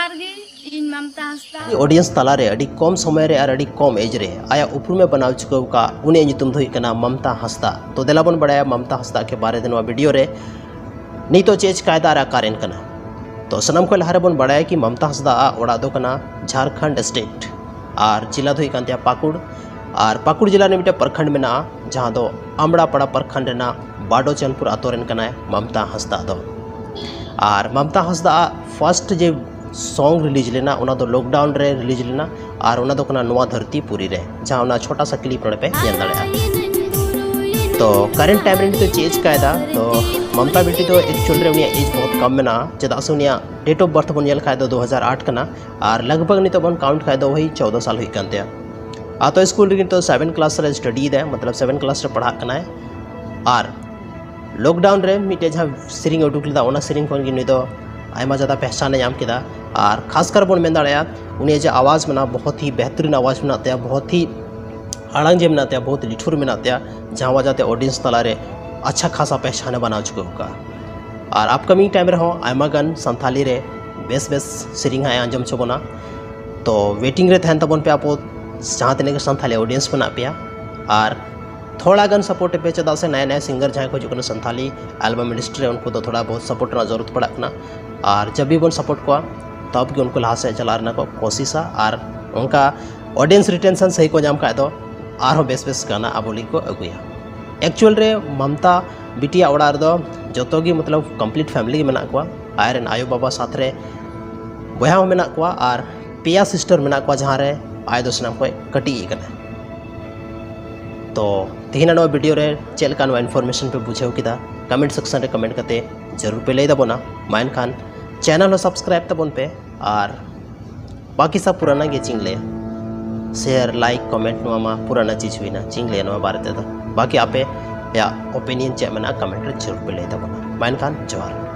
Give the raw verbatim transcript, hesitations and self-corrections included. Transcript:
ᱡᱚᱦᱟᱨ ᱜᱮ, ᱤᱧ ᱢᱚᱢᱛᱟ ᱦᱟᱸᱥᱫᱟ᱾ ᱚᱰᱤᱭᱮᱱᱥ ᱛᱟᱞᱟᱨᱮ ᱟᱹᱰᱤ ᱠᱚᱢ ᱥᱚᱢᱚᱭ ᱨᱮ ᱟᱨ ᱟᱹᱰᱤ ᱠᱚᱢ ᱮᱡᱽ ᱨᱮ ᱟᱭᱟᱜ ᱩᱯᱨᱩᱢᱮ ᱵᱮᱱᱟᱣ ᱪᱩᱠᱟᱹᱣ ᱟᱠᱟᱫ, ᱩᱱᱤᱭᱟᱜ ᱧᱩᱛᱩᱢ ᱫᱚ ᱦᱩᱭᱩᱜ ᱠᱟᱱᱟ ᱢᱚᱢᱛᱟ ᱦᱟᱸᱥᱫᱟ᱾ ᱛᱚ ᱫᱮᱞᱟ ᱵᱚᱱ ᱵᱟᱲᱟᱭᱟ ᱢᱚᱢᱛᱟ ᱦᱟᱸᱥᱫᱟ ᱠᱮ ᱵᱟᱨᱮ ᱛᱮ ᱱᱚᱣᱟ ᱵᱷᱤᱰᱤᱭᱳ ᱨᱮ᱾ ᱱᱤᱛᱚᱜ ᱪᱮᱫ ᱮ ᱪᱤᱠᱟᱭᱮᱫᱟ ᱟᱨ ᱚᱠᱟᱨᱮᱱ ᱠᱟᱱᱟ? ᱛᱚ ᱥᱟᱱᱟᱢ ᱠᱷᱚᱱ ᱞᱟᱦᱟ ᱨᱮᱵᱚᱱ ᱵᱟᱲᱟᱭᱟ ᱠᱤ ᱢᱚᱢᱛᱟ ᱦᱟᱸᱥᱫᱟ ᱟᱜ ᱚᱲᱟᱜ ᱫᱚ ᱠᱟᱱᱟ ᱡᱷᱟᱲᱠᱷᱚᱸᱰ ᱥᱴᱮᱴ ᱟᱨ ᱡᱮᱞᱟ ᱫᱚ ᱦᱩᱭᱩᱜ ᱠᱟᱱ ᱛᱟᱭᱟ ᱯᱟᱹᱠᱩᱲ᱾ ᱟᱨ ᱯᱟᱹᱠᱩᱲ ᱡᱮᱞᱟ ᱨᱮ ᱢᱤᱫᱴᱮᱱ ᱯᱨᱚᱠᱷᱚᱸᱰ ᱢᱮᱱᱟᱜᱼᱟ, ᱡᱟᱦᱟᱸ ᱫᱚ ᱟᱢᱲᱟᱯᱟᱲᱟ ᱯᱨᱚᱠᱷᱚᱸᱰ ᱨᱮᱱᱟᱜ ᱵᱟᱰᱚᱪᱟᱸᱫᱽᱯᱩᱨ ᱟᱛᱳ ᱨᱮᱱ ᱠᱟᱱᱟᱭ ᱢᱚᱢᱛᱟ ᱦᱟᱸᱥᱫᱟ ᱫᱚ᱾ ᱟᱨ ᱢᱚᱢᱛᱟ ᱦᱟᱸᱥᱫᱟ ᱟᱜ ᱯᱷᱟᱥᱴ ᱡᱮ ᱥᱚᱝ ᱨᱤᱞᱤᱡᱽ ᱞᱮᱱᱟ, ᱚᱱᱟ ᱫᱚ ᱞᱚᱠᱰᱟᱣᱩᱱ ᱨᱮ ᱨᱤᱞᱤᱡᱽ ᱞᱮᱱᱟ᱾ ᱟᱨ ᱚᱱᱟ ᱫᱚ ᱠᱟᱱᱟ ᱱᱚᱣᱟ ᱫᱷᱟᱹᱨᱛᱤ ᱯᱩᱨᱤ ᱨᱮ, ᱡᱟᱦᱟᱸ ᱚᱱᱟ ᱪᱷᱳᱴᱟ ᱥᱟ ᱠᱞᱤᱯ ᱱᱚᱰᱮ ᱯᱮ ᱧᱮᱞ ᱫᱟᱲᱮᱭᱟᱜᱼᱟ᱾ ᱛᱚ ᱠᱟᱨᱮᱱᱴ ᱴᱟᱭᱤᱢ ᱨᱮ ᱱᱤᱛᱚᱜ ᱪᱮᱫ ᱮ ᱪᱤᱠᱟᱭᱮᱫᱟ? ᱛᱚ ᱢᱚᱢᱛᱟ ᱵᱤᱴᱤ ᱫᱚ ᱮᱠᱪᱩᱭᱮᱞ ᱨᱮ ᱩᱱᱤᱭᱟᱜ ᱮᱡᱽ ᱵᱚᱦᱩᱛ ᱠᱚᱢ ᱢᱮᱱᱟᱜᱼᱟ, ᱪᱮᱫᱟᱜ ᱥᱮ ᱩᱱᱤᱭᱟᱜ ᱰᱮᱴ ᱚᱯᱷ ᱵᱟᱨᱛᱷ ᱵᱚᱱ ᱧᱮᱞ ᱠᱷᱟᱡ ᱫᱚ ᱫᱩ ᱦᱟᱡᱟᱨ ᱟᱴ ᱠᱟᱱᱟ᱾ ᱟᱨ ᱞᱟᱜᱽ ᱵᱷᱟᱜᱽ ᱱᱤᱛᱚᱜ ᱵᱚᱱ ᱠᱟᱣᱩᱱᱴ ᱠᱷᱟᱡ ᱫᱚ ᱳᱭ ᱪᱳᱫᱽᱫᱳ ᱥᱟᱞ ᱦᱩᱭᱩᱜ ᱠᱟᱱ ᱛᱟᱭᱟ᱾ ᱟᱛᱳ ᱥᱠᱩᱞ ᱨᱮᱜᱮ ᱱᱤᱛᱚᱜ ᱥᱮᱵᱷᱮᱱ ᱠᱞᱟᱥ ᱨᱮ ᱥᱴᱟᱰᱤᱭᱮᱫᱟᱭ, ᱢᱚᱛᱞᱚᱵ ᱥᱮᱵᱷᱮᱱ ᱠᱞᱟᱥ ᱨᱮ ᱯᱟᱲᱦᱟᱜ ᱠᱟᱱᱟᱭ᱾ ᱟᱨ ᱞᱚᱠᱰᱟᱣᱩᱱ ᱨᱮ ᱢᱤᱫᱴᱮᱡ ᱡᱟᱦᱟᱸ ᱥᱮᱨᱮᱧ ᱮ ᱩᱰᱩᱠ ᱞᱮᱫᱟ, ᱚᱱᱟ ᱥᱮᱨᱮᱧ ᱠᱷᱚᱱ ᱜᱮ ᱱᱩᱭ ᱫᱚ ᱟᱭᱢᱟ ᱡᱟᱫᱟ ᱯᱮᱦᱪᱟᱱ ᱮ ᱧᱟᱢ ᱠᱮᱫᱟ᱾ ᱟᱨ ᱠᱷᱟᱥ ᱠᱟᱨ ᱵᱚᱱ ᱢᱮᱱ ᱫᱟᱲᱮᱭᱟᱜᱼᱟ, ᱩᱱᱤᱭᱟᱜ ᱡᱮ ᱟᱣᱟᱡᱽ ᱢᱮᱱᱟᱜᱼᱟ, ᱵᱚᱦᱩᱛ ᱦᱤ ᱵᱮᱦᱛᱨᱤᱱ ᱟᱣᱟᱡᱽ ᱢᱮᱱᱟᱜ ᱛᱟᱭᱟ, ᱵᱚᱦᱩᱛ ᱦᱤ ᱟᱲᱟᱝ ᱡᱮ ᱢᱮᱱᱟᱜ ᱛᱟᱭᱟ, ᱵᱚᱦᱩᱛ ᱞᱤᱴᱷᱩᱨ ᱢᱮᱱᱟᱜ ᱛᱟᱭᱟ, ᱡᱟᱦᱟᱸ ᱣᱟᱡᱟ ᱛᱮ ᱚᱰᱤᱭᱮᱱᱥ ᱛᱟᱞᱟᱨᱮ ᱟᱪᱪᱷᱟ ᱠᱷᱟᱥᱟ ᱯᱮᱦᱪᱟᱱ ᱮ ᱵᱮᱱᱟᱣ ᱪᱩᱠᱟᱹᱣ ᱟᱠᱟᱫᱼᱟ᱾ ᱟᱨ ᱟᱯᱠᱟᱢᱤᱝ ᱴᱟᱭᱤᱢ ᱨᱮᱦᱚᱸ ᱟᱭᱢᱟ ᱜᱟᱱ ᱥᱟᱱᱛᱷᱟᱞᱤ ᱨᱮ ᱵᱮᱥ ᱵᱮᱥ ᱥᱮᱨᱮᱧ ᱦᱟᱸᱜ ᱮ ᱟᱸᱡᱚᱢ ᱦᱚᱪᱚ ᱵᱚᱱᱟ᱾ ᱛᱚ ᱣᱮᱴᱤᱝ ᱨᱮ ᱛᱟᱦᱮᱱ ᱛᱟᱵᱚᱱ ᱯᱮ ᱟᱵᱚ ᱡᱟᱦᱟᱸ ᱛᱤᱱᱟᱹᱜ ᱜᱮ ᱥᱟᱱᱛᱷᱟᱞᱤ ᱚᱰᱤᱭᱮᱱᱥ ᱢᱮᱱᱟᱜ ᱯᱮᱭᱟ᱾ ᱟᱨ ᱛᱷᱚᱲᱟ ᱜᱟᱱ ᱥᱟᱯᱳᱨᱴ ᱯᱮ, ᱪᱮᱫᱟᱜ ᱥᱮ ᱱᱟᱭᱟ ᱱᱟᱭᱟ ᱥᱤᱝᱜᱟᱨ ᱡᱟᱦᱟᱸᱭ ᱠᱚ ᱦᱤᱡᱩᱜ ᱠᱟᱱᱟ ᱥᱟᱱᱛᱷᱟᱞᱤ ᱮᱞᱵᱟᱢ ᱤᱱᱰᱟᱥᱴᱨᱤ ᱨᱮ, ᱩᱱᱠᱩ ᱫᱚ ᱛᱷᱚᱲᱟ ᱵᱚᱦᱩᱛ ᱥᱟᱯᱳᱨᱴ ᱨᱮᱱᱟᱜ ᱡᱟᱨᱩᱨᱟᱛ ᱯᱟᱲᱟᱜ ᱠᱟᱱᱟ᱾ ᱟᱨ ᱡᱟᱵ ᱵᱷᱤ ᱵᱚᱱ ᱥᱟᱯᱳᱨᱴ ᱠᱚᱣᱟ, ᱛᱚᱵ ᱜᱮ ᱩᱱᱠᱩ ᱞᱟᱦᱟ ᱥᱮᱫ ᱪᱟᱞᱟᱜ ᱨᱮᱱᱟᱜ ᱠᱚ ᱠᱳᱥᱤᱥᱟ᱾ ᱟᱨ ᱚᱱᱠᱟ ᱚᱰᱤᱭᱮᱱᱥ ᱨᱤᱴᱮᱱᱥᱚᱱ ᱥᱟᱹᱦᱤ ᱠᱚ ᱧᱟᱢ ᱠᱷᱟᱡ ᱫᱚ ᱟᱨᱦᱚᱸ ᱵᱮᱥ ᱵᱮᱥ ᱜᱟᱱᱟ ᱟᱵᱚ ᱞᱟᱹᱜᱤᱫ ᱠᱚ ᱟᱹᱜᱩᱭᱟ᱾ ᱮᱠᱪᱩᱭᱮᱞ ᱨᱮ ᱢᱚᱢᱛᱟ ᱵᱤᱴᱤᱭᱟᱜ ᱚᱲᱟᱜ ᱨᱮᱫᱚ ᱡᱚᱛᱚ ᱜᱮ ᱢᱚᱛᱞᱚᱵ ᱠᱚᱢᱯᱞᱤᱴ ᱯᱷᱮᱢᱤᱞᱤ ᱜᱮ ᱢᱮᱱᱟᱜ ᱠᱚᱣᱟ᱾ ᱟᱡ ᱨᱮᱱ ᱟᱭᱳᱼᱵᱟᱵᱟ ᱥᱟᱛ ᱨᱮ ᱵᱚᱭᱦᱟ ᱦᱚᱸ ᱢᱮᱱᱟᱜ ᱠᱚᱣᱟ ᱟᱨ ᱯᱮᱭᱟ ᱥᱤᱥᱴᱟᱨ ᱢᱮᱱᱟᱜ ᱠᱚᱣᱟ, ᱡᱟᱦᱟᱸ ᱨᱮ ᱟᱡ ᱫᱚ ᱥᱟᱱᱟᱢ ᱠᱷᱚᱱ ᱠᱟᱹᱴᱤᱡ ᱤᱡ ᱠᱟᱱᱟᱭ᱾ ᱛᱚ ᱛᱮᱦᱮᱧᱟᱜ ᱱᱚᱣᱟ ᱵᱷᱤᱰᱤᱭᱳ ᱨᱮ ᱪᱮᱫ ᱞᱮᱠᱟ ᱱᱚᱣᱟ ᱤᱱᱯᱷᱚᱨᱢᱮᱥᱚᱱ ᱯᱮ ᱵᱩᱡᱷᱟᱹᱣ ᱠᱮᱫᱟ, ᱠᱚᱢᱮᱱᱴ ᱥᱮᱠᱥᱚᱱ ᱨᱮ ᱠᱚᱢᱮᱱᱴ ᱠᱟᱛᱮ ᱡᱟᱹᱨᱩᱲ ᱯᱮ ᱞᱟᱹᱭ ᱛᱟᱵᱚᱱᱟ᱾ ᱢᱟ ᱮᱱᱠᱷᱟᱱ ᱪᱮᱱᱮᱞ ᱦᱚᱸ ᱥᱟᱵᱥᱠᱨᱟᱭᱤᱵ ᱛᱟᱵᱚᱱ ᱯᱮ ᱟᱨ ᱵᱟᱠᱤ ᱥᱟᱵ ᱯᱩᱨᱟᱱᱟ ᱜᱮ ᱪᱮᱫ ᱤᱧ ᱞᱟᱹᱭᱟ, ᱥᱮᱭᱟᱨ, ᱞᱟᱭᱤᱠ, ᱠᱚᱢᱮᱱᱴ, ᱱᱚᱣᱟ ᱢᱟ ᱯᱩᱨᱟᱱᱟ ᱪᱤᱡᱽ ᱦᱩᱭᱱᱟ᱾ ᱪᱮᱫ ᱤᱧ ᱞᱟᱹᱭᱟ ᱱᱚᱣᱟ ᱵᱟᱨᱮ ᱛᱮᱫᱚ? ᱵᱟᱠᱤ ᱟᱯᱮᱭᱟᱜ ᱚᱯᱤᱱᱤᱭᱚᱱ ᱪᱮᱫ ᱢᱮᱱᱟᱜᱼᱟ, ᱠᱚᱢᱮᱱᱴ ᱨᱮ ᱡᱟᱹᱨᱩᱲ ᱯᱮ ᱞᱟᱹᱭ ᱛᱟᱵᱚᱱᱟ᱾ ᱢᱟ ᱮᱱᱠᱷᱟᱱ ᱡᱚᱦᱟᱨ᱾